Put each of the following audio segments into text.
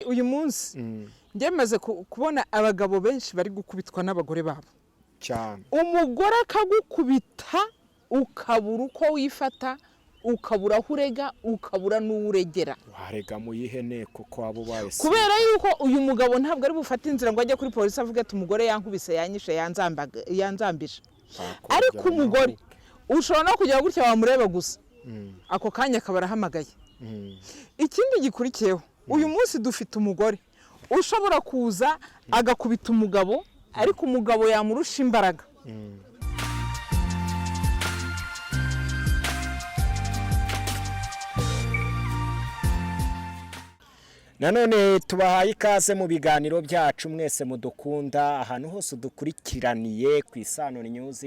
Uyu munsi njye maze kubona abagabo benshi bari gukubitwa n'abagore babo. Cyane. Umugore akagukubita, ukabura uko wifata, ukabura aho urega, ukabura n'uwo uregera. Warega mu yihe nteko ko waba ubaye se? Kubera yuko uyu mugabo ntabwo ari bufate inzira ngo ajye kuri polisi avuge ati: "Umugore yankubise, yanyishe, yanzambije." Bakongera. Ariko umugore ushobora no kujya gutya, wamureba gusa, ako kanya akaba arahamagaye. Ikindi gikurikiyeho, uyu munsi dufite umugore ushobora kuza agakubita umugabo, ariko umugabo yamurusha imbaraga. Nanone tubahaye ikaze mu biganiro byacu, mwese mudukunda ahantu hose udukurikiraniye ku Isano News.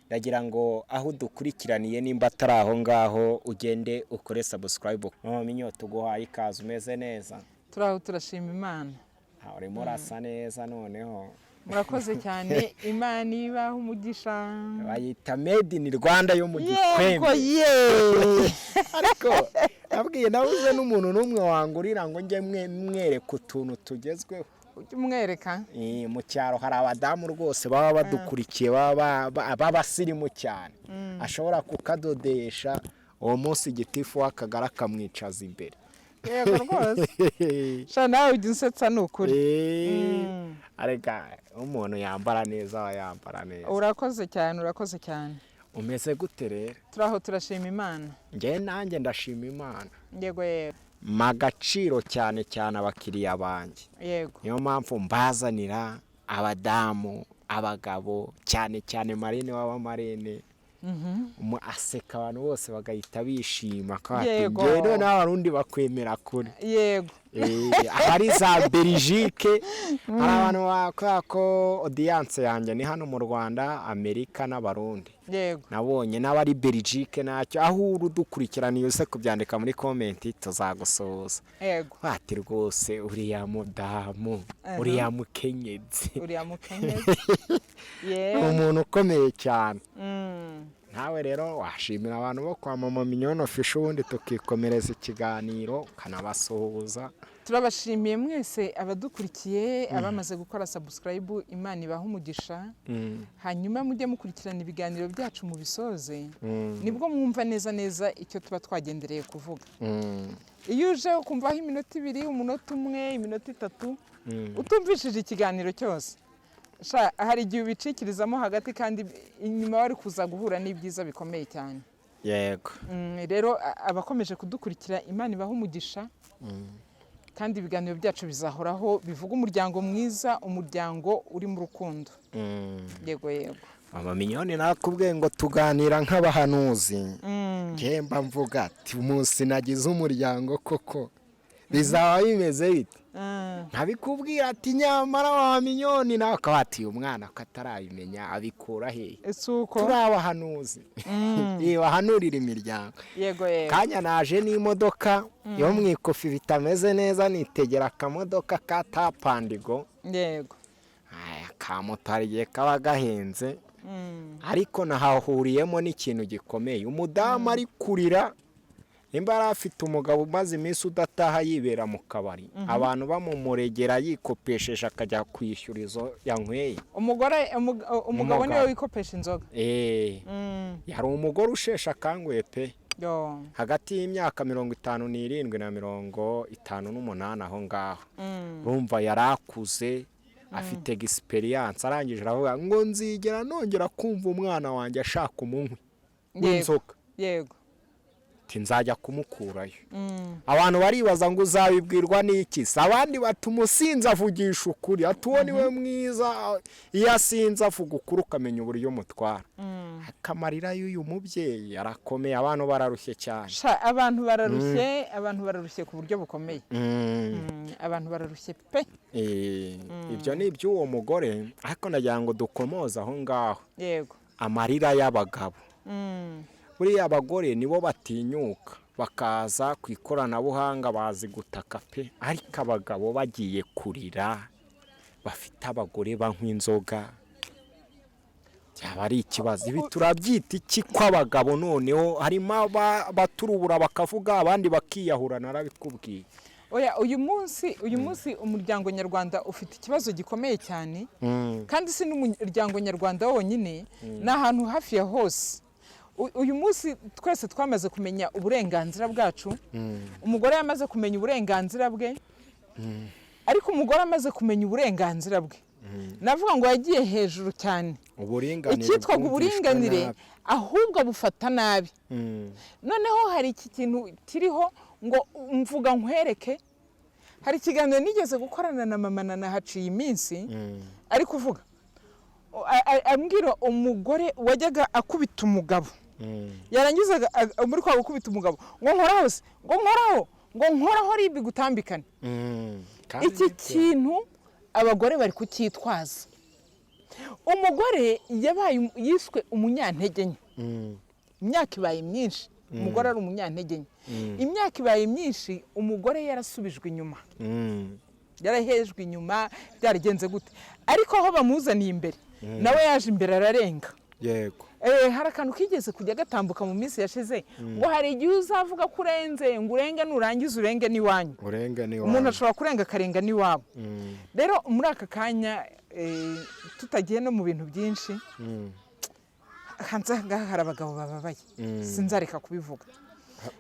Ndagira ngo aho udukurikiraniye, nimba atari aho ngaho, ugende ukore subscribe. Mama Minyo, tuguhaye ikaze, umeze neza? Turaho, turashima Imana. Ah, urimo urasa neza noneho. Murakoze cyane, Imana ibaha umugisha. Bayita made in Rwanda yo mu Yego. Gikwembe. Ye. Ariko nabwiye, nabuze n'umuntu n'umwe wangurira ngo njye mwereka utuntu tugezweho. Ujye umwereka. Mu cyaro hari abadamu rwose baba badukurikiye, baba b'abasirimu cyane, ashobora kukadodesha uwo munsi gitifu w'akagari akamwicaza imbere. Yego rwose sha, nawe ujya unsetsa, ni ukuri. Arega umuntu yambara neza aba yambara neza. Urakoze cyane, urakoze cyane. Umeze gute rero? Turaho, turashima Imana. Njye nanjye ndashima Imana. Yego yego. Mpa agaciro cyane cyane abakiriya banjye. Niyo mpamvu mbazanira abadamu, abagabo, cyane cyane marraine w'abamarraine. Aseka abantu bose bagahita bishima ko ati "Njyewe noneho Abarundi bakwemera kure." Ahari za Belgique hari abantu kubera ko audience yanjye ni hano mu Rwanda, Amerika n'Abarundi. Nabonye n'abari Belgique, ntacyo, aho uri udukurikirana uze kubyandika muri comment, tuzagusuhuza. Bati: "Rwose uriya mudamu, uriya mukenyezi." Uriya mukenyezi. Ni umuntu ukomeye cyane. Nawe rero washimira abantu bo kwa Mama Mignone Official, ubundi tukikomereza ikiganiro, ukanabasuhuza. Turabashimiye mwese abadukurikiye, abamaze gukora subscribe, Imana ibaha umugisha. Hanyuma mujye mukurikirana ibiganiro byacu mu bisoze, nibwo mwumva neza neza icyo tuba twagendereye kuvuga. Iyo uje ukumvaho iminota 2, umunota 1, iminota 3, utumvishije ikiganiro cyose, sha, hari igihe ubicikirizamo hagati kandi inyuma wari kuza guhura n'ibyiza bikomeye cyane. Rero abakomeje kudukurikira, Imana ibaha umugisha, kandi ibiganiro byacu bizahoraho bivuga umuryango mwiza, umuryango uri mu rukundo. Yego yego. Mama Mignone, nakubwiye ngo tuganira nk'abahanuzi. Njye mba mvuga ati: "Umunsi nagize umuryango koko bizaba bimeze bite?" Nkabikubwira ati: "Nyamara wa Mignone," nawe akaba ati: "Uyu mwana ko atarabimenya abikura hehe?" Ese uko? Turi abahanuzi, bahanurira imiryango. Yego yego. Kanya naje n'imodoka yo mu ikofi bitameze neza, nitegera akamodoka ka Tap and Go. Aya, ka moto hari igihe kaba gahenze, ariko nahahuriyemo n'ikintu gikomeye. Umudamu ari kurira, nimba yari afite umugabo umaze iminsi udataha, yibera mu kabari, abantu bamumuregera yikopesheje akajya kwishyura izo yanyweye. Umugore, umugabo niwe Umugabo. wikopesha inzoga? Yari umugore usheshe akanguhe pe. Yo. Hagati y'imyaka 57 na 58 aho ngaho. Urumva yari akuze, afite experience. Arangije aravuga ngo: "Nzigera nongera kumva umwana wanjye ashaka umunywi w'inzoga." Ati: "Nzajya kumukurayo." Abantu baribaza ngo: "Uzabibwirwa n'iki se?" Abandi bati: "Umusinzi avugisha ukuri." Ati: "Uwo ni we mwiza, iyo asinze avuga ukuri, ukamenya uburyo mutwara." Akamarira y'uyu mubyeyi arakomeye, abantu bararushye cyane. Sha, abantu bararushye, abantu bararushye ku buryo bukomeye. Abantu bararushye pe. Ibyo ni iby'uwo mugore, ariko ndagira ngo dukomoze aho ngaho. Amarira y'abagabo. Buriya abagore nibo batinyuka bakaza ku ikoranabuhanga, bazi gutaka pe, ariko abagabo bagiye kurira bafite abagore banywa inzoga byaba ari ikibazo. Ibi turabyita iki ko abagabo noneho harimo abaturubura bakavuga, abandi bakiyahura? Narabikubwiye. Oya, uyu munsi umuryango nyarwanda ufite ikibazo gikomeye cyane, kandi si n'umuryango nyarwanda wonyine, ni ahantu hafi ya hose. Uyu munsi twese twamaze kumenya uburenganzira bwacu. Umugore yamaze kumenya uburenganzira bwe, ariko umugore amaze kumenya uburenganzira bwe, navuga ngo yagiye hejuru cyane. Uburinganire Icyitwaga bwumvishwe uburinganire nabi. ahubwo abufata nabi. Noneho hari iki kintu kiriho ngo mvuga nkwereke. Hari ikiganiro nigeze gukorana na mama na haciye iminsi, ari kuvuga ambwira umugore wajyaga akubita umugabo, yarangiza muri kwa gukubita umugabo ngo nkoraho se, ngo nkoraho, ngo nkoraho ribi gutambikane. Kandi Iki nibyo. kintu abagore bari kucyitwaza. Umugore yabaye yiswe umunyantege nke. Imyaka ibaye myinshi umugore ari umunyantege nke. Imyaka ibaye myinshi umugore yarasubijwe inyuma, yarahejwe inyuma. Byaragenze gute? Ariko aho bamuzaniye imbere, nawe yaje imbere ararenga. Hari akantu kigeze kujya gatambuka mu minsi yashize ngo hari igihe uzavuga ko urenze, ngo urenge, nurangiza urenge n'iwanyu. Urenge ni Umuntu ashobora kurenga akarenga n'iwabo. Rero muri aka kanya, tutagiye no mu bintu byinshi, hanze aha ngaha hari abagabo bababaye. Sinzareka kubivuga.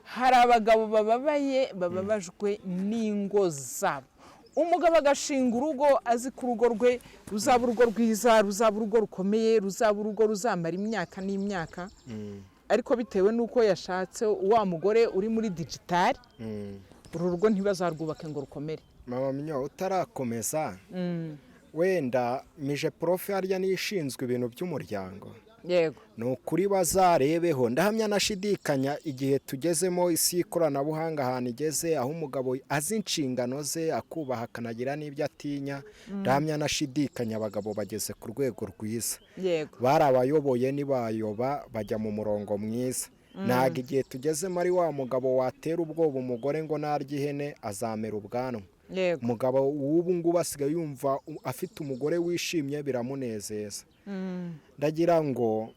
Hari abagabo bababaye, bababajwe n'ingo zabo. Umugabo agashinga urugo azi ko urugo rwe ruzaba urugo rwiza, ruzaba urugo rukomeye, ruzaba urugo ruzamara imyaka n'imyaka, ariko bitewe n'uko yashatse wa mugore uri muri digital, uru rugo ntibazarwubake ngo rukomere. Mama Minyo, utarakomeza, wenda MIGEPROF harya niyo ishinzwe ibintu by'umuryango? Yego. Ni ukuri bazarebeho. Ndahamya nashidikanya, igihe tugezemo, isi y'ikoranabuhanga ahantu igeze, aho umugabo azi inshingano ze, akubaha, akanagira n'ibyo atinya, ndahamya nashidikanya abagabo bageze ku rwego rwiza. Bari abayoboye ntibayoba, bajya mu murongo mwiza. Ntabwo igihe tugezemo ari wa mugabo watera ubwoba umugore ngo narya ihene azamera ubwanwa. Umugabo w'ubu ngubu asigaye yumva afite umugore wishimye biramunezeza. Ndagira ngo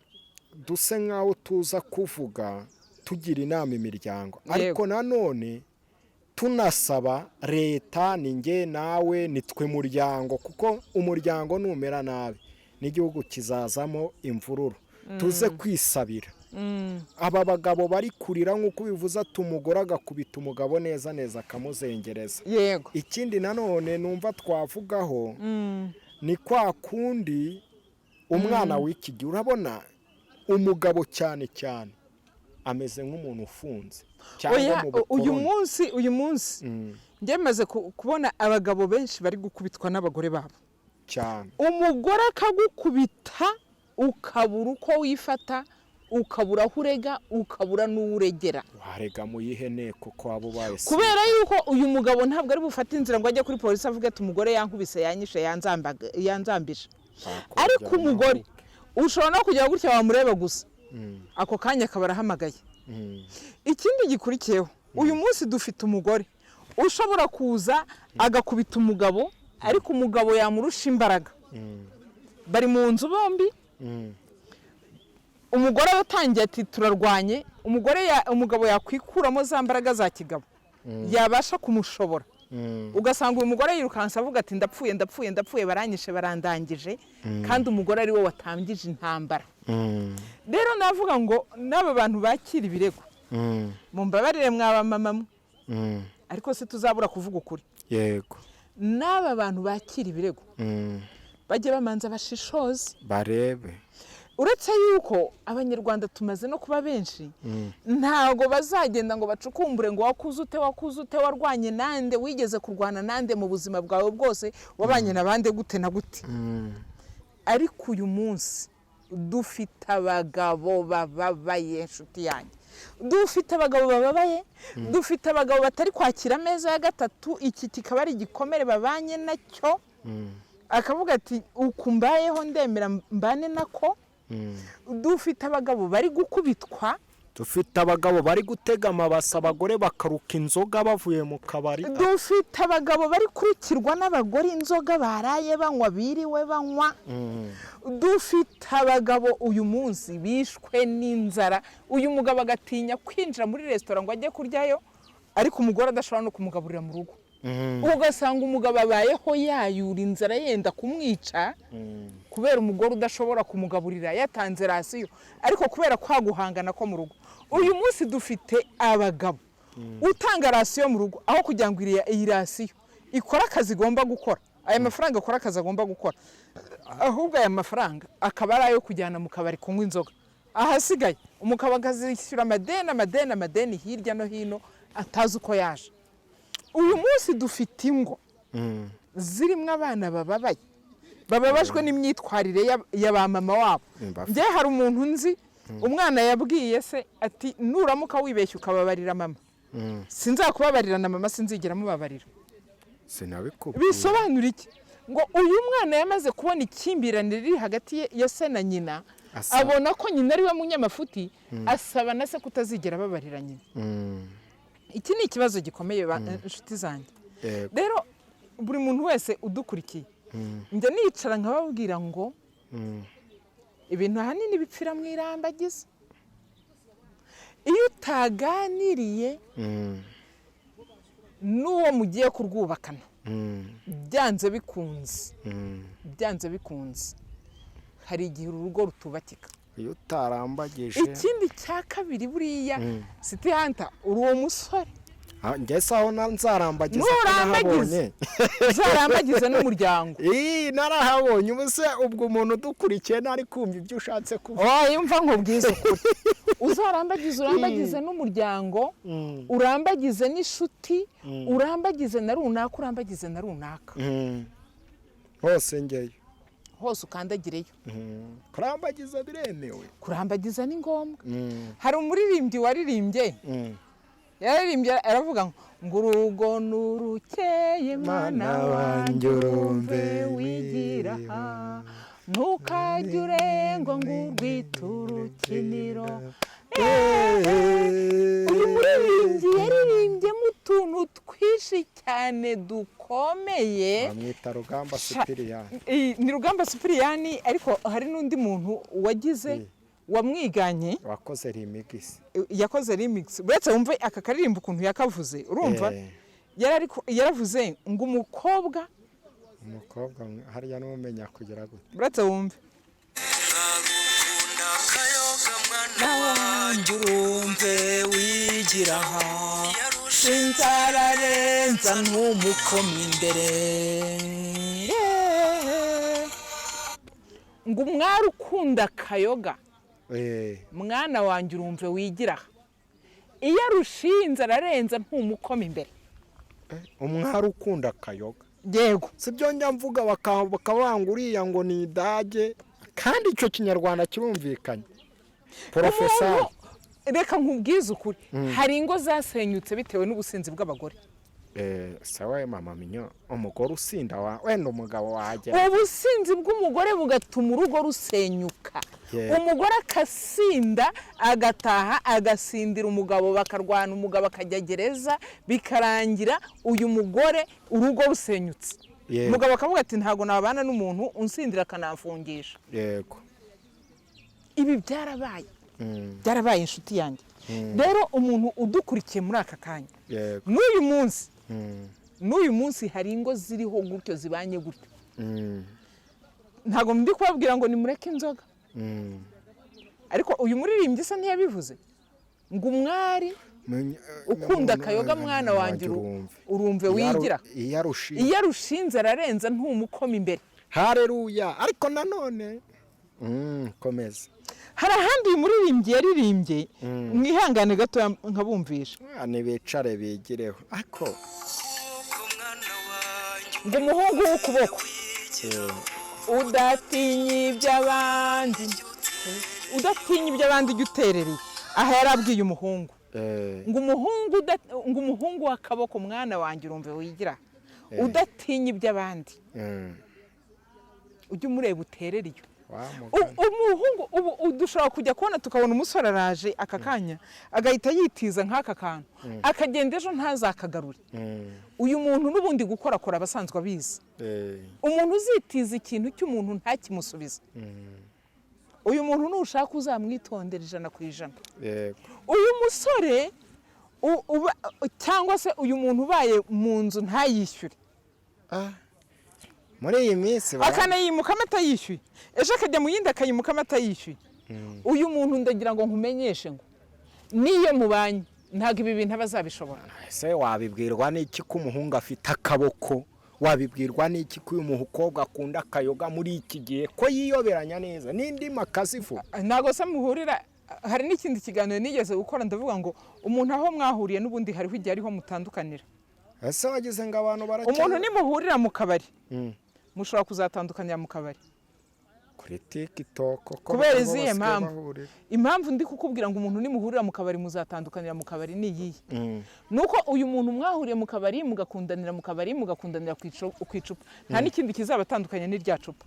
duse nk'aho tuza kuvuga tugira inama imiryango, ariko nanone tunasaba leta. Ni nge nawe, ni twe muryango, kuko umuryango numera nabi n'igihugu kizazamo imvururu. Tuze kwisabira aba bagabo bari kurira nk'uko ubivuze, ati umugore agakubita umugabo neza neza akamuzengereza. Ikindi nanone numva twavugaho ni kwa kundi umwana w'iki gihe, urabona umugabo cyane cyane ameze nk'umuntu ufunze cyangwa Oya, mu uyu bukoroni. munsi, uyu munsi njye maze kubona abagabo benshi bari gukubitwa n'abagore babo. Umugore akagukubita ukabura uko wifata, ukabura aho urega, ukabura n'uwo uregera. Warega mu yihe nteko ko waba ubaye se? Kubera yuko uyu mugabo ntabwo ari bufate inzira ngo ajye kuri polisi avuge ati umugore yankubise, yanyishe, yanzambije. Ariko umugore ushobora no kujya gutya wamureba gusa, ako kanya akaba arahamagaye. Ikindi gikurikiyeho, uyu munsi dufite umugore ushobora kuza agakubita umugabo, ariko umugabo yamurusha imbaraga. Bari mu nzu bombi, umugore aba atangiye ati turarwanye. Umugabo yakwikuramo za mbaraga za kigabo, yabasha kumushobora, ugasanga uyu mugore yirukansa avuga ati ndapfuye, ndapfuye, ndapfuye, baranyishe, barandangije, kandi umugore ari we watangije intambara. Rero navuga ngo n'aba bantu bakira ibirego, mumbabarire mwaba mama mwe, ariko si tuzabura kuvuga ukuri. N'aba bantu bakira ibirego bajye bamanza bashishoze, barebe. Uretse yuko Abanyarwanda tumaze no kuba benshi, ntabwo bazagenda ngo bacukumbure ngo wakuze ute, wakuze ute, warwanye nande, wigeze kurwana nande mu buzima bwawe bwose, wabanye na bande gute na gute. Ariko uyu munsi dufite abagabo bababaye, inshuti yanjye. Dufite abagabo bababaye, dufite abagabo batari kwakira ameza ya gatatu. Iki kikaba ari igikomere babanye nacyo, akavuga ati uku mbayeho ndemera mbane nako. Dufite abagabo bari gukubitwa. Dufite abagabo bari gutega amabasi abagore bakaruka inzoga bavuye mu kabari. Dufite abagabo bari kurukirwa n'abagore inzoga baraye banywa, biriwe banywa. Dufite abagabo uyu munsi bishwe n'inzara. Uyu mugabo agatinya kwinjira muri resitora ngo ajye kuryayo, ariko umugore adashobora no kumugaburira mu rugo. Ugasanga umugabo abayeho yayura inzara yenda kumwica kubera umugore udashobora kumugaburira, yatanze ration, ariko kubera kwa guhangana ko mu rugo. Uyu munsi dufite abagabo utanga ration mu rugo, aho kugira ngo iyi ration ikore akazi igomba gukora, aya mafaranga akora akazi agomba gukora, ahubwo aya mafaranga akaba ari ayo kujyana mu kabari kunywa inzoga, ahasigaye umugabo akazishyura amadeni, amadeni, amadeni hirya no hino atazi uko yaje. Uyu munsi dufite ingo zirimo abana bababaye, bababajwe n'imyitwarire ya ba mama wabo. Njye hari umuntu nzi, umwana yabwiye se ati: "Nuramuka wibeshye ukababarira mama, sinzakubabarira, na mama sinzigera mubabarira." Sinabikubwiye? Bisobanura iki? Ngo uyu mwana yamaze kubona ikimbirane riri hagati ya se na nyina, abona ko nyina ari we munyamafuti, asaba na se kutazigera ababarira nyina. Iki ni ikibazo gikomeye, inshuti zanjye. Rero buri muntu wese udukurikiye, njya nicara nkababwira ngo ibintu ahanini bipfira mu irambagiza. Iyo utaganiriye n'uwo mugiye kurwubakana, byanze bikunze, byanze bikunze, hari igihe uru rugo rutubakika. Iyo utarambagije. Ikindi cya kabiri, buriya City Hunter, uri uwo musore. Ah, njye se aho nzarambagiza ko Nurambagiza. nahabonye? Uzarambagize n'umuryango. Ii, narahabonye. Ubu se ubwo umuntu udukurikiye ntari kumva ibyo ushatse kuvuga? Oya, umva nkubwize ukuri: uzarambagize, urambagize n'umuryango, urambagize n'inshuti, urambagize na runaka, urambagize na runaka. Hose ngeyo. Hose ukandagireyo. Kurambagiza biremewe. Kurambagiza ni ngombwa. Hari umuririmbyi waririmbye, yararirimbye aravuga ngo urugo nurukeye, mwana wanjye urumve wigira aha, ntukajye urengwa ngo urwite urukiniro. Uyu muririmbyi yaririmbyemo utuntu twinshi cyane dukomeye. Bamwita Rugamba Sipiriyani. Ni Rugamba Sipiriyani, ariko hari n'undi muntu wagize wamwiganye. Wakoze remix. Yakoze remix. Uretse wumve aka karirimbo ukuntu yakavuze, urumva? Yaravuze ngo umukobwa Umukobwa hariya n'umenya kugira gute? Uretse wumve. Ngarukunda kayoga, mwana Wanjye urumve wigira aha, yarushe inzararenza ntumukomi imbere, ngo umwari ukunda akayoga, mwana wanjye urumve wigira aha, iyo arushinze ararenza ntumukoma imbere. Umwari ukunda akayoga. Yego. Si byo njya mvuga, bakabanga uriya ngo ni idage, kandi icyo Kinyarwanda kirumvikanye, porofesari. Reka nkubwize ukuri, hari ingo zasenyutse bitewe n'ubusinzi bw'abagore. Sawa mama minyo, umugore usinda wa wenda umugabo wagera. Ubusinzi bw'umugore bugatuma urugo rusenyuka. Umugore akasinda, agataha agasindira umugabo, bakarwana, umugabo akajya gereza, bikarangira uyu mugore urugo rusenyutse. Umugabo akavuga ati: "Ntabwo nabana n'umuntu unsindira akanamfungisha." Ibi byarabaye, byarabaye, inshuti yanjye. Rero umuntu udukurikiye muri aka kanya, n'uyu munsi, n'uyu munsi hari ingo ziriho gutyo, zibanye gutyo. Ntabwo ndi kubabwira ngo nimureke inzoga, ariko uyu muririmbyi se ntiyabivuze ngo umwari ukunda akayoga, mwana wanjye urumve wigira, iyo arushinze, iyo arushinze ararenza ntumukoma imbere. Hareruya! Ariko nanone komeza. Hari ahandi uyu muririmbyi yaririmbye, mwihangane gatoya nkabumvisha. Ah, nibicare bigireho ariko. Kuko mwana wanjye Ngo umuhungu w'ukuboko udatinya iby'abandi, udatinya iby'abandi ujya uterereye. Aha yarabwiye umuhungu ngo umuhungu w'akaboko, mwana wanjye urumve wigira, udatinya iby'abandi, ujye umureba uterere iyo. Wa mugani. Umuhungu ubu dushobora kujya kubona tukabona umusore araje aka kanya, agahita yitiza nk'aka kantu, akagenda, ejo ntazakagarure. Uyu muntu n'ubundi gukorakora abasanzwe abizi. Umuntu uzitiza ikintu cy'umuntu ntakimusubize, uyu muntu nushaka uzamwitondera 100%. Uyu musore Cyangwa se uyu muntu ubaye mu nzu ntayishyure, Muri iyi minsi akanayimukamo atayishyuye, ejo akajya mu yindi akayimukamo atayishyuye, uyu muntu ndagira ngo nkumenyeshe ngo niyo mubanye ntabwo ibi bintu aba azabishobora. Ese wabibwirwa n'iki ko umuhungu afite akaboko? Wabibwirwa n'iki ko uyu mukobwa akunda akayoga muri iki gihe, ko yiyoberanya neza n'indi makazivuga? Ntabwo se muhurira. Hari n'ikindi kiganiro nigeze gukora, ndavuga ngo umuntu aho mwahuriye n'ubundi hariho igihe ariho mutandukanira. Ese wagize ngo abantu baracyari Umuntu nimuhurira mu kabari, mushobora kuzatandukanira mu kabari. Kuri TikTok ko Kubera nabo izihe basigaye mpamvu? bahurira. Impamvu ndi kukubwira ngo umuntu nimuhurira mu kabari muzatandukanira mu kabari ni iyihe? Nuko uyu muntu mwahuriye mu kabari, mugakundanira mu kabari, mugakundanira ku icupa, nta n'ikindi kizabatandukanya n'irya cupa.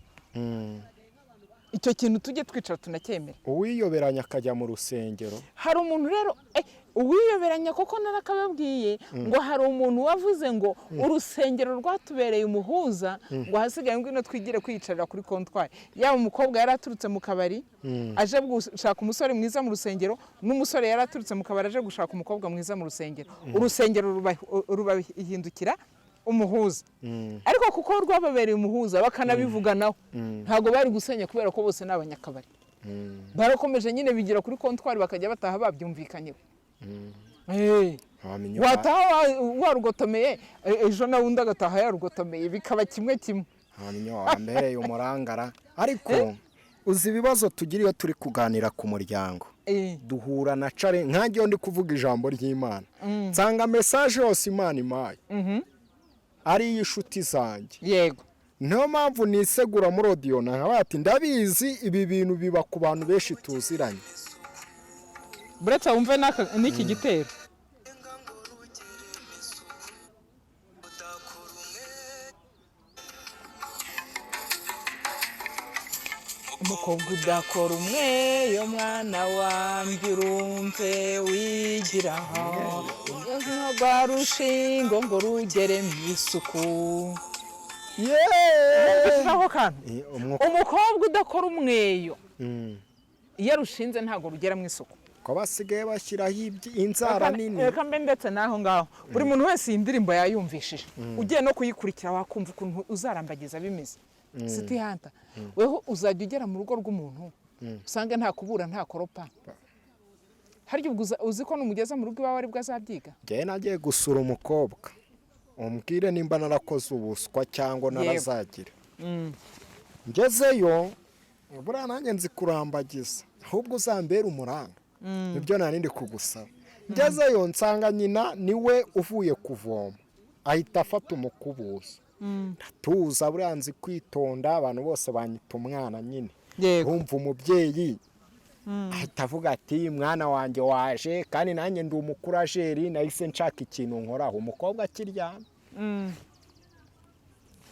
Icyo kintu tujye twicara tunacyemera. Uwiyoberanya akajya mu rusengero. Hari umuntu rero uwiyoberanya, koko narakababwiye ngo hari umuntu wavuze ngo urusengero rwatubereye umuhuza, ngo ahasigaye ngwino twigire kwiyicarira kuri kontwari. Yaba umukobwa yari aturutse mu kabari aje gushaka umusore mwiza mu rusengero, n'umusore yari aturutse mu kabari aje gushaka umukobwa mwiza mu rusengero, urusengero rubahindukira umuhuza. Ariko kuko rwababereye umuhuza bakanabivuganaho, ntabwo bari gusenya kubera ko bose ni abanyakabari. Barakomeje nyine bigira kuri kontwari, bakajya bataha babyumvikanyeho. Wamenya Wataha warugotomeye, ejo nawe undi agataha yarugotomeye, bikaba kimwe kimwe. Wamenya wambereye umurangara. Ariko uzi ibibazo tugira iyo turi kuganira ku muryango? Duhura na care nkanjye iyo ndi kuvuga ijambo ry'Imana, nsanga message yose Imana impaye ari iy'inshuti zanjye. Niyo mpamvu nisegura muri audio, nkaba ati ndabizi ibi bintu biba ku bantu benshi tuziranye. Buretse wumve n'iki gitero. Ngo rugere isuku udakora umwe. Umukobwa udakora umweyo, mwana wanjye, urumve wigiraho rwa rushingo ngo rugere mu isuku. Yeee! Ako kantu. Umukobwa udakora umweyo, iyo arushinze ntabwo rugera mu isuku. Ko basigaye bashyiraho inzara nini. Reka mbe ndetse n'aho ngaho, buri muntu wese iyi ndirimbo yayumvishije, ugiye no kuyikurikira wakumva ukuntu uzarambagiza bimeze. Siti hanta weho uzajya ugera mu rugo rw'umuntu usange nta kubura, nta koropa. Harya ubwo uzi ko numugeza mu rugo iwawe aribwo azabyiga? Njyewe nagiye gusura umukobwa, umbwire nimba narakoze ubuswa cyangwa narazagira. Ngezeyo, buriya nanjye nzi kurambagiza, ahubwo uzambere umuranga, nibyo nari ndi kugusaba. Ngezeyo nsanga nyina niwe uvuye kuvoma, ahita afata umukubuzo. Ndatuza, buriya nzi kwitonda, abantu bose banyita umwana nyine. Wumva umubyeyi ahita avuga ati mwana wanjye waje, kandi nanjye ndi umukurajeri, nahise nshaka ikintu nkoraho. Umukobwa akiryamye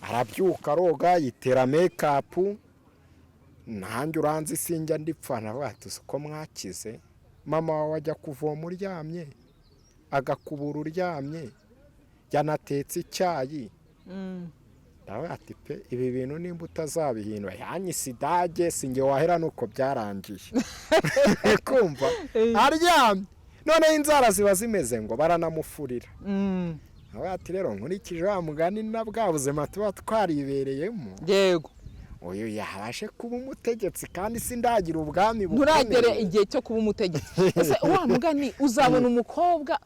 arabyuka, aroga, yitera makeup. Nanjye uranzi sinjya ndipfa, nawe ati uzi ko mwakize, mama wawe ajya kuvoma uryamye, agakubura uryamye, yanatetse icyayi. Nawe ati pe, ibi bintu nimba utazabihindura yanyise idage, sinjye wahera nuko byarangiye. Kumva aryamye, noneho inzara ziba zimeze ngo baranamufurira. Nawe ati rero nkurikije wa mugani na bwa buzima tuba twaribereyemo, uyu yabashe kuba umutegetsi kandi sindagira ubwami Nturagere bukomeye. igihe cyo kuba umutegetsi. Ese wa mugani uzabona umukobwa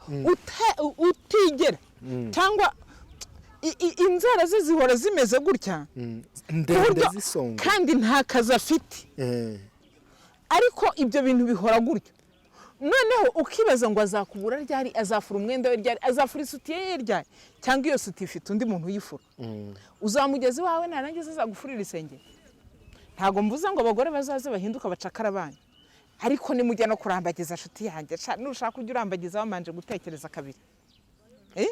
utigera cyangwa inzara ze zihora zimeze gutya, ku Ndende buryo zisonga, kandi nta kazi afite, ariko ibyo bintu bihora gutyo, noneho ukibaza ngo azakubura ryari, azafura umwenda we ryari, azafura isutiye ye ryari, cyangwa iyo sutiye ifite undi muntu uyifura? Uzamugeza iwawe narangiza azagufurira isengeri? Ntabwo mvuze ngo abagore bazaze bahinduka bacakara banyu, ariko nimujya no kurambagiza, nshuti yanjye, nushaka ujya urambagiza wamanje gutekereza kabiri. Eh?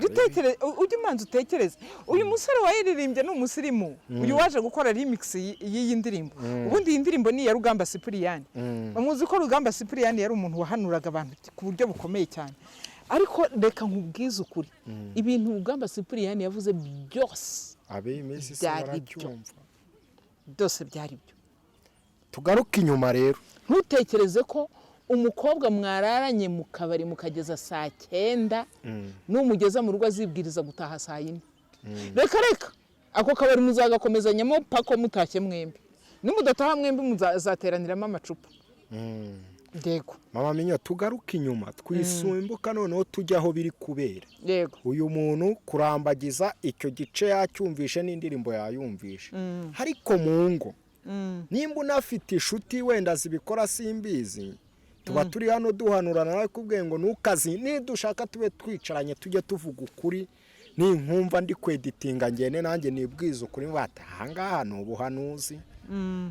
Ujye ujye umanza utekereze. Uyu musore wayiririmbye ni umusirimu, uyu waje gukora remix y'iyi ndirimbo. Ubundi iyi ndirimbo ni iya Rugamba Sipiriyani. Muzi ko Rugamba Sipiriyani yari umuntu wahanuraga abantu ku buryo bukomeye cyane. Ariko reka nkubwize ukuri, ibintu Rugamba Sipiriyani yavuze byose Ab'iyi minsi se byari byo. baracyumva? Byose byari byo. Tugaruke inyuma rero. Ntutekereze ko Umukobwa mwararanye mu kabari mukageza saa 9, numugeza mu rugo azibwiriza gutaha saa 4. Reka reka, ako kabari muzagakomezanyamo pako mutashye mwembi. Nimudataha mwembi, muzateraniramo amacupa. Yego. Mama Minyo, tugaruke inyuma, twisumbuka, noneho tujya aho biri kubera. Uyu muntu kurambagiza icyo gice yacyumvishe n'indirimbo yayumvishe, ariko mu ngo nimba unafite inshuti wenda zibikora, simbizi, tuba turi hano duhanura, nawe kubwiye ngo ntukazi. Nidushaka tube twicaranye, tujye tuvuga ukuri. Ninkumva ndi kweditinga, ngende nanjye nibwize ukuri, bati ahangaha ni ubuhanuzi,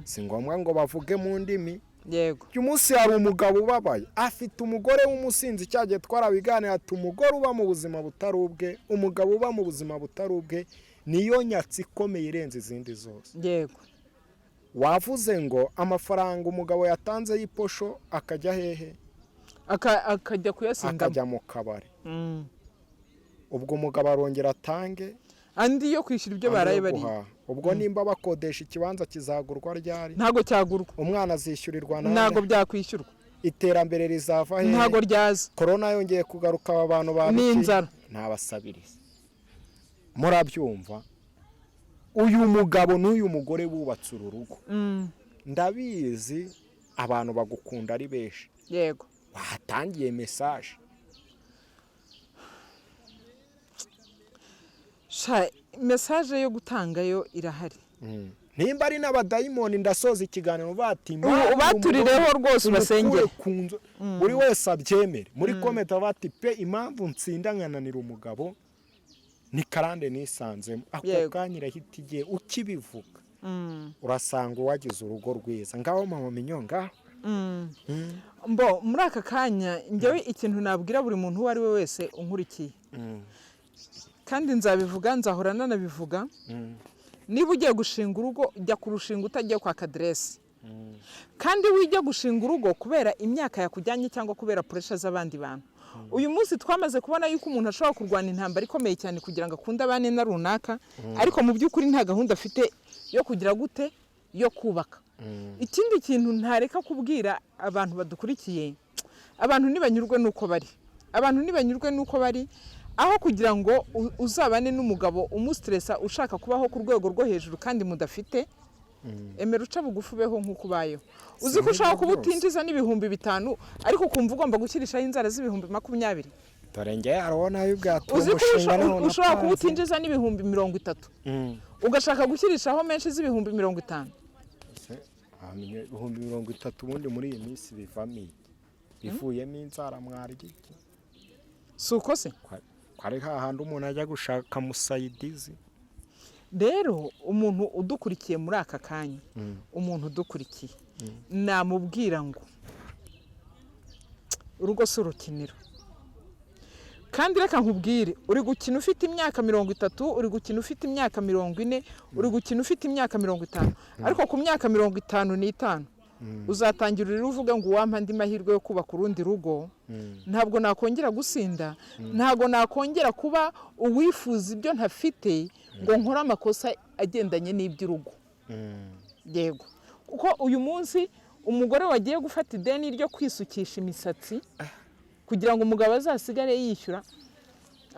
si ngombwa ngo bavuge mu ndimi. Uyu munsi hari umugabo ubabaye, afite umugore w'umusinzi. Cyagiye twarabiganira, ati umugore uba mu buzima butari ubwe, umugabo uba mu buzima butari ubwe, niyo nyatsi ikomeye irenze izindi zose. Wavuze ngo amafaranga umugabo yatanze y'iposho akajya hehe? Akajya kuyasindamo. Akajya mu kabari. Ubwo umugabo arongera atange andi yo kwishyura ibyo andi baraye yo bariye. Guhaha. Ubwo nimba bakodesha ikibanza, kizagurwa ryari? Ntabwo cyagurwa. Umwana azishyurirwa Ntabwo nande? byakwishyurwa. Iterambere rizava hehe? Ntabwo ryaza. Korona yongeye kugaruka, aba bantu ba Ni inzara. Ntabasabiriza, murabyumva. Uyu mugabo n'uyu mugore bubatse uru rugo, ndabizi abantu bagukunda ari benshi. Watangiye message. Sha, message yo gutangayo irahari. Nimba ari n'abadayimoni, ndasoza ikiganiro bati Ubaturireho rwose, ubasengere. Ku nzu, buri wese abyemere muri comment, bati pe, impamvu nsinda nkananira umugabo ni karande nisanzemo ako kanya. Irahita igiye ukibivuga, urasanga uwagize urugo rwiza. Ngaho mama Minyo, ngaho. Mbo muri aka kanya, njyewe ikintu nabwira buri muntu uwo ari we wese unkurikiye, kandi nzabivuga, nzahora nanabivuga: niba ugiye gushinga urugo, jya kurushinga utagiye kwaka aderesi, kandi wijya gushinga urugo kubera imyaka yakujyanye cyangwa kubera pressure z'abandi bantu. Uyu munsi twamaze kubona yuko umuntu ashobora kurwana intambara ikomeye cyane kugira ngo akunde abane na runaka, ariko mu by'ukuri nta gahunda afite yo kugira gute, yo kubaka. Ikindi kintu ntareka kubwira abantu badukurikiye: abantu ntibanyurwe n'uko bari, abantu ntibanyurwe n'uko bari. Aho kugira ngo uzabane n'umugabo umustressa, ushaka kubaho ku rwego rwo hejuru kandi mudafite, emera uca bugufi, ubeho nk'uko ubayeho. Uzi ko ushobora kuba Rwose. utinjiza n'5,000, ariko ukumva ugomba gushyirishaho inzara z'20,000. Dore njye hariho nayo ubwatura Uzi ko umushinga none ushobora kuba napanze. utinjiza n'30,000, ugashaka gushyirishaho menshi z'50,000. Se, wamenya 30,000 ubundi muri iyi minsi bivamo iki? Bivuyemo inzara mwarya iki? Si uko se? Ko ari hahandi umuntu ajya gushaka musayidizi. Rero umuntu udukurikiye muri aka kanya, umuntu udukurikiye, namubwira ngo urugo si urukiniro. Kandi reka nkubwire, uri gukina ufite imyaka 30, uri gukina ufite imyaka 40, uri gukina ufite imyaka 50, ariko ku myaka 55 uzatangira urire uvuga ngo uwampa andi mahirwe yo kubaka urundi rugo, ntabwo nakongera gusinda, ntabwo nakongera kuba uwifuza ibyo ntafite ngo nkore amakosa agendanye n'iby'urugo. Yego, kuko uyu munsi umugore wagiye gufata ideni ryo kwisukisha imisatsi kugira ngo umugabo azasigare yishyura,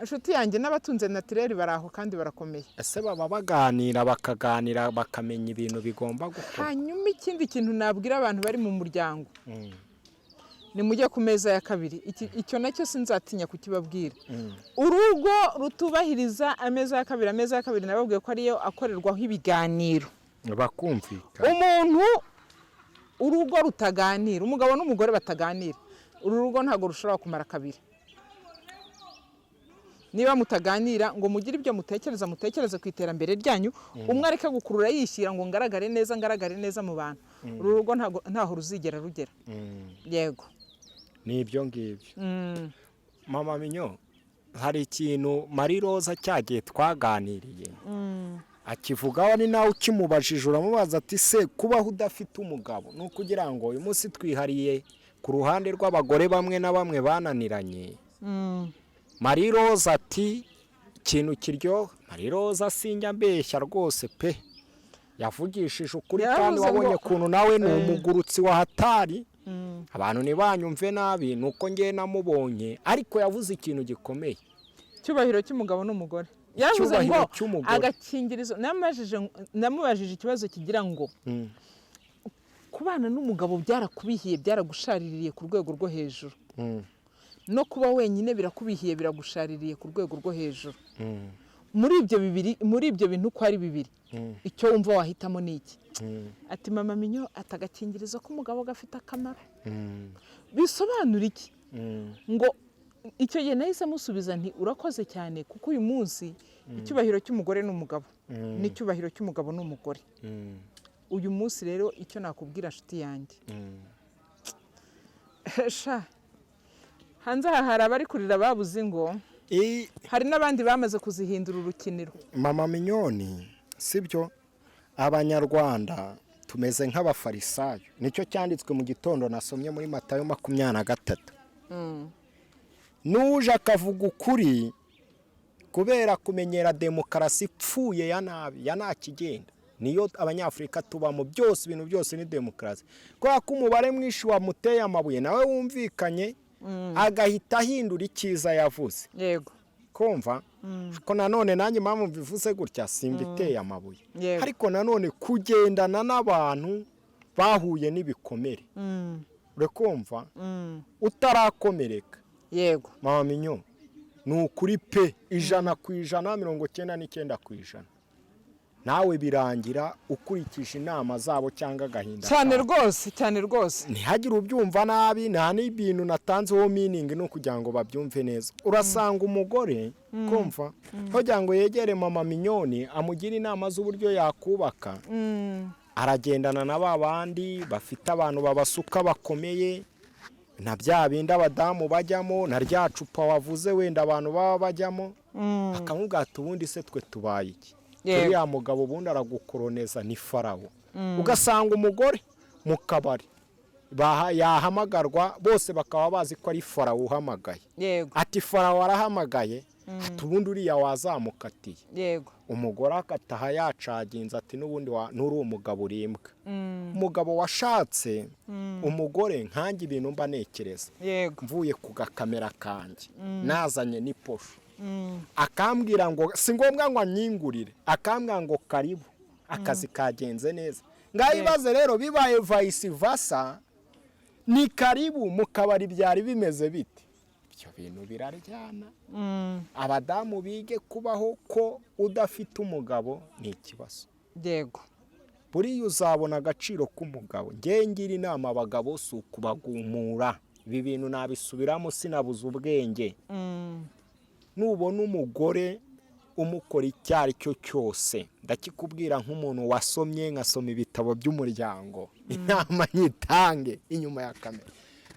inshuti yanjye, n'abatunze naturel bari aho kandi barakomeye. Ese baba baganira, bakaganira bakamenya ibintu bigomba gukorwa? Hanyuma ikindi kintu nabwira abantu bari mu muryango, nimujye ku meza ya kabiri. Icyo nacyo sinzatinya kukibabwira. Urugo rutubahiriza ameza ya kabiri, ameza ya kabiri nababwiye ko ariyo akorerwaho ibiganiro, bakumvikana. Umuntu, urugo rutaganira, umugabo n'umugore bataganira, uru rugo ntabwo rushobora kumara kabiri. Niba mutaganira ngo mugire ibyo mutekereza, mutekereze ku iterambere ryanyu, umwe areke gukurura yishyira ngo ngaragare neza, ngaragare neza mu bantu, uru rugo ntaho ruzigera rugera. Yego. Ni ibyo ngibyo. Mama Minyo, hari ikintu Marie Roza cyagiye twaganiriye akivugaho, ni nawe ukimubajije, uramubaza ati se kubaho udafite umugabo ni ukugira ngo uyu munsi twihariye ku ruhande rw'abagore bamwe na bamwe bananiranye. Marie Rose ati ikintu kiryoha, Marie Rose sinjya mbeshya rwose pe, yavugishije ukuri kandi Yaravuze wabonye ukuntu nawe ni umugurutsi wa hatari. Abantu ntibanyumve nabi, ni uko ngewe namubonye, ariko yavuze ikintu gikomeye. Icyubahiro cy'umugabo n'umugore, yaravuze ngo Icyubahiro cy'umugore. Agakingirizo, namubajije ikibazo kigira ngo kubana n'umugabo byarakubihiye, byaragushaririye ku rwego rwo hejuru, no kuba wenyine birakubihiye, biragushaririye ku rwego rwo hejuru. Muri ibyo bibiri, muri ibyo bintu uko ari bibiri, icyo wumva wahitamo ni iki? Ati: "Mama Minyo," ati, "agakingirizo k'umugabo gafite akamaro." Bisobanura iki? Ngo icyo gihe nahise musubiza nti: "Urakoze cyane, kuko uyu munsi icyubahiro cy'umugore n'umugabo n'icyubahiro cy'umugabo n'umugore." Uyu munsi rero icyo nakubwira, nshuti yanjye, sha, hanze aha hari abari kurira babuze ingo, hari n'abandi bamaze kuzihindura urukiniro. Mama Minyoni, sibyo? Abanyarwanda tumeze nk'Abafarisayo. Nicyo cyanditswe mu gitondo nasomye muri Matayo 23. N'uje akavuga ukuri, kubera kumenyera demokarasi ipfuye ya nabi ya nta kigenda, niyo Abanyafurika tubamo, byose, ibintu byose ni demokarasi, kubera ko umubare mwinshi wamuteye amabuye, nawe wumvikanye, agahita ahindura icyiza yavuze. Kumva ko nanone nanjye impamvu mbivuze gutya, simbiteye amabuye, ariko nanone kugendana n'abantu bahuye n'ibikomere, uri kumva, utarakomereka, mama Minyo, ni ukuri pe, 100%, 99%, nawe birangira ukurikije inama zabo cyangwa agahinda Cyane. kawe. Rwose, cyane rwose. Ntihagire ubyumva nabi, nta n'ibintu natanzeho meaning, ni ukugira ngo babyumve neza. Urasanga umugore, kumva, kugira ngo yegere mama Minyoni amugire inama z'uburyo yakubaka, aragendana na ba bandi bafite abantu babasuka bakomeye, na bya bindi abadamu bajyamo, na rya cupa wavuze wenda abantu baba bajyamo, akamubwira ati: "Ubundi se twe tubaye iki?" Uriya mugabo ubundi aragukoroneza, ni Farawo. Ugasanga umugore mu kabari yahamagarwa, bose bakaba bazi ko ari Farawo uhamagaye. Ati: "Farawo arahamagaye," ati: "Ubundi uriya wazamukatiye." Umugore agataha yacaginze, ati: "N'ubundi nturi umugabo, urimbwa." Umugabo washatse umugore nkanjye, ibintu mba ntekereza, mvuye ku gakamera kanjye nazanye n'iposho, akambwira ngo si ngombwa ngo anyingurire, akambwira ngo: "Karibu, akazi kagenze neza?" Ngaho ibaze rero bibaye vice versa, ni karibu mu kabari, byari bimeze bite? Ibyo bintu biraryana. Abadamu bige kubaho ko udafite umugabo ni ikibazo. Buriya uzabona agaciro k'umugabo. Ngewe ngira inama abagabo, si ukubagumura, ibi bintu nabisubiramo, sinabuze ubwenge. Nubona umugore umukora icyo ari cyo cyose, ndakikubwira nk'umuntu wasomye, nkasoma ibitabo by'umuryango, inama nyitange inyuma ya kamera: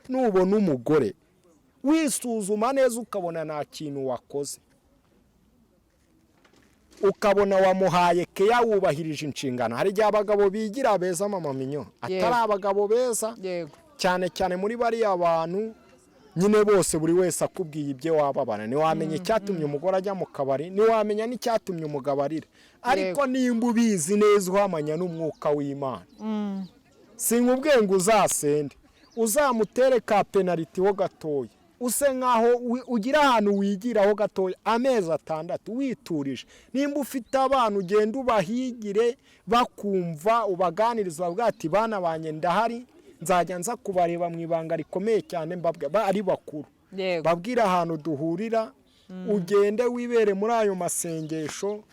nubona umugore wisuzuma neza, ukabona nta kintu wakoze, ukabona wamuhaye keya, wubahirije inshingano. Hari igihe abagabo bigira beza, mama Minyo, atari abagabo beza, cyane cyane muri bariya bantu nyine bose, buri wese akubwiye ibyo wababara. Ntiwamenya icyatumye umugore ajya mu kabari, ntiwamenya n'icyatumye umugabo arira. Ariko nimba ubizi neza, uhamanya n'umwuka w'Imana, sinkubwiye ngo uzasende, uzamutere ka penaliti ho gatoya, use nkaho ugira ahantu wigiraho gatoya amezi 6 witurije. Nimba ufite abana, ugenda ubahigire bakumva, ubaganiriza, bavuga ati: "Bana banjye, ndahari, nzajya nza kubareba mu ibanga rikomeye cyane," mbabwira ari bakuru, babwire ahantu duhurira, ugende wibere muri ayo masengesho,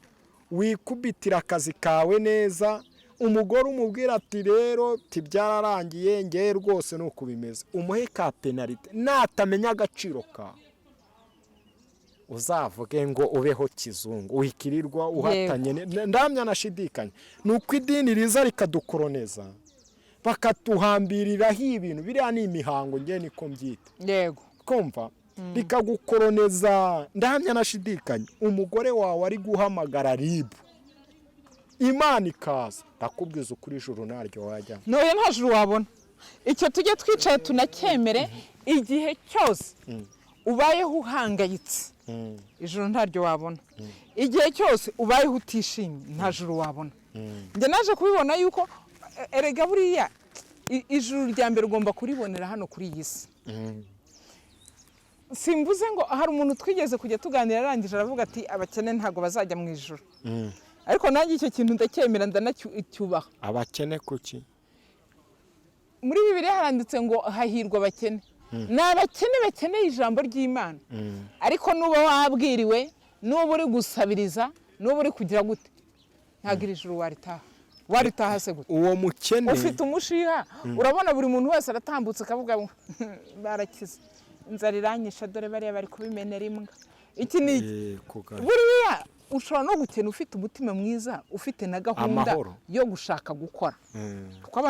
wikubitira akazi kawe neza. Umugore umubwira ati: "Rero byararangiye, ngewe rwose ni uko bimeze." Umuhe ka penalite. Natamenya agaciro kawe, uzavuge ngo ubeho kizungu, wikirirwa uhatanye. Ndamya nashidikanya ni uko idini riza rikadukoroneza, bakatuhambiriraho ibintu. Biriya ni imihango, ngewe niko mbyita. Kumva, rikagukoroneza. Ndahamya nashidikanya, umugore wawe ari guhamagara RIB, Imana ikaza, ndakubwiza ukuri, ijuru ntaryo wajyamo. Ntoya, nta juru wabona. Icyo tujye twicaye tunacyemere: igihe cyose ubayeho uhangayitse, ijuru ntaryo wabona. Igihe cyose ubayeho utishimye, nta juru wabona. Njye naje kubibona yuko erega buriya Ijuru rya mbere ugomba kuribonera hano kuri iyi si. Simvuze ngo hari umuntu twigeze kujya tuganira, arangije aravuga ati: "Abakene ntabwo bazajya mu ijuru." Ariko nanjye icyo kintu ndacyemera, ndanacyubaha. Abakene kuki? Muri Bibiliya haranditse ngo hahirwa abakene. Ni abakene bakeneye ijambo ry'Imana. Ariko nuba wabwiriwe, nuba uri gusabiriza, nuba uri kugira gute, ntabwo iri juru waritaha. Waritaha se gute? Uwo mukene Ufite umushiha, urabona buri muntu wese aratambutse akavuga ngo barakize, inzara iranyisha, dore bariya bari kubimenera imbwa, iki ni iki. Buriya ushobora no gukena ufite umutima mwiza, ufite na gahunda Amahoro. yo gushaka gukora, kuko abantu